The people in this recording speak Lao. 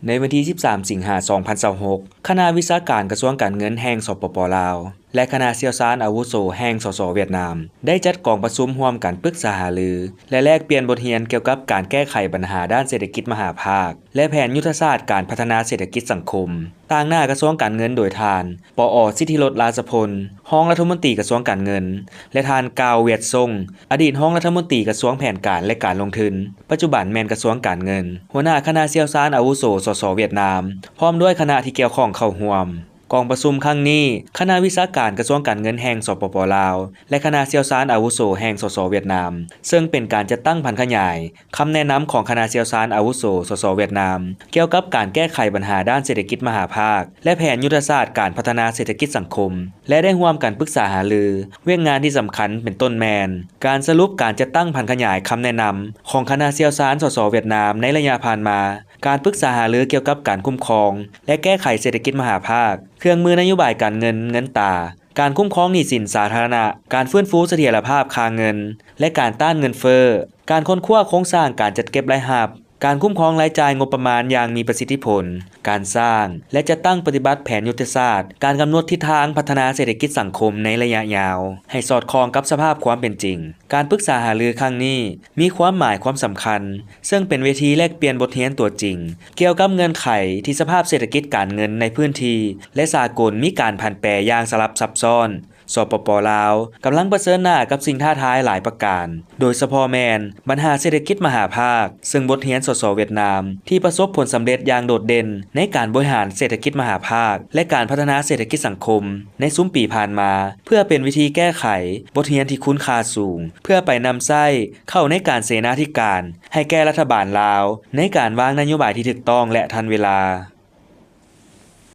ໃນວັນທີສິບສາມ ສິງຫາ ສອງພັນຊາວຫົກ ຄະນະວິຊາການກະຊວງການເງິນແຫ່ງ ສປປ ລາວ ແລະ ຄະນະຊ່ຽວຊານອາວຸໂສແຫ່ງ ສສ ຫວຽດນາມ ໄດ້ຈັດກອງປະຊຸມຮ່ວມກັນປຶກສາຫາລື ແລະ ແລກປ່ຽນບົດຮຽນກ່ຽວກັບການແກ້ໄຂບັນຫາດ້ານເສດຖະກິດມະຫາພາກ ແລະ ແຜນຍຸດທະສາດການພັດທະນາເສດຖະກິດສັງຄົມ ຕາງໜ້າກະຊວງການເງິນໂດຍທ່ານ ປອ ສິດທິລົດ ລາຊະພົນ ຮອງລັດຖະມົນຕີກະຊວງການເງິນ ແລະ ທ່ານ ກາວ ວຽດຊົງ ອະດີດຮອງລັດຖະມົນຕີກະຊວງແຜນການ ແລະ ການລົງທຶນ, ປັດຈຸບັນແມ່ນກະຊວງການເງິນ, ຫົວໜ້າຄະນະຊ່ຽວຊານອາວຸໂສ ສສ ຫວຽດນາມ ພ້ອມດ້ວຍຄະນະທີ່ກ່ຽວຂ້ອງເຂົ້າຮ່ວມ. ກອງປະຊຸມຄັ້ງນີ້, ຄະນະວິຊາການກະຊວງການເງິນແຫ່ງ ສປປ ລາວ ແລະ ຄະນະຊ່ຽວຊານອາວຸໂສແຫ່ງ ສສ ຫວຽດນາມ, ເຊິ່ງເປັນການຈັດຕັ້ງຜັນຂະຫຍາຍ ຄຳແນະນຳຂອງຄະນະຊ່ຽວຊານອາວຸໂສ ສສ ຫວຽດນາມ ກ່ຽວກັບການແກ້ໄຂບັນຫາດ້ານເສດຖະກິດມະຫາພາກ ແລະ ແຜນຍຸດທະສາດການພັດທະນາເສດຖະກິດສັງຄົມ ແລະ ໄດ້ຮ່ວມກັນປຶກສາຫາລືວຽກງານທີ່ສຳຄັນ ເປັນຕົ້ນແມ່ນ ການສະຫຼຸບການຈັດຕັ້ງຜັນຂະຫຍາຍຄຳແນະນຳຂອງຄະນະຊ່ຽວຊານ ສສ ຫວຽດນາມ ໃນໄລຍະຜ່ານມາ, ການປຶກສາຫາລືກ່ຽວກັບການຄຸ້ມຄອງ ແລະ ແກ້ໄຂເສດຖະກິດມະຫາພາກ, ເຄື່ອງມືນະໂຍບາຍການເງິນ, ເງິນຕາ, ການຄຸ້ມຄອງໜີ້ສິນສາທາລະນະ, ການຟື້ນຟູສະຖຽນລະພາບຄ່າເງິນ ແລະ ການຕ້ານເງິນເຟີ້, ການຄົ້ນຄວ້າໂຄງສ້າງການຈັດເກັບລາຍຮັບ, ການຄຸ້ມຄອງລາຍຈ່າຍງົບປະມານຢ່າງມີປະສິດທິຜົນ, ການສ້າງ ແລະ ຈັດຕັ້ງປະຕິບັດແຜນຍຸດທະສາດ, ການກຳນົດທິດທາງພັດທະນາເສດຖະກິດສັງຄົມໃນໄລຍະຍາວ ໃຫ້ສອດຄ່ອງກັບສະພາບຄວາມເປັນຈິງ. ການປຶກສາຫາລືຄັ້ງນີ້ມີຄວາມໝາຍຄວາມສຳຄັນ ເຊິ່ງເປັນເວທີແລກປ່ຽນບົດຮຽນຕົວຈິງ ກ່ຽວກັບເງື່ອນໄຂທີ່ສະພາບເສດຖະກິດການເງິນໃນພື້ນທີ່ ແລະ ສາກົນມີການຜັນແປຢ່າງສະຫຼັບຊັບຊ້ອນ. ສປປ ລາວ ກຳລັງປະເຊີນໜ້າກັບສິ່ງທ້າທາຍຫຼາຍປະການ, ໂດຍສະເພາະແມ່ນບັນຫາເສດຖະກິດມະຫາພາກ, ເຊິ່ງບົດຮຽນ ສສ ຫວຽດນາມ ທີ່ປະສົບຜົນສຳເລັດຢ່າງໂດດເດັ່ນໃນການບໍລິຫານເສດຖະກິດມະຫາພາກ ແລະ ການພັດທະນາເສດຖະກິດສັງຄົມໃນຊຸມປີຜ່ານມາ ເພື່ອເປັນວິທີແກ້ໄຂບົດຮຽນທີ່ຄຸນຄ່າສູງ ເພື່ອໄປນຳໃຊ້ເຂົ້າໃນການເສນາທິການ ໃຫ້ແກ່ລັດຖະບານລາວ ໃນການວາງນະໂຍບາຍທີ່ຖືກຕ້ອງ ແລະ ທັນເວລາ.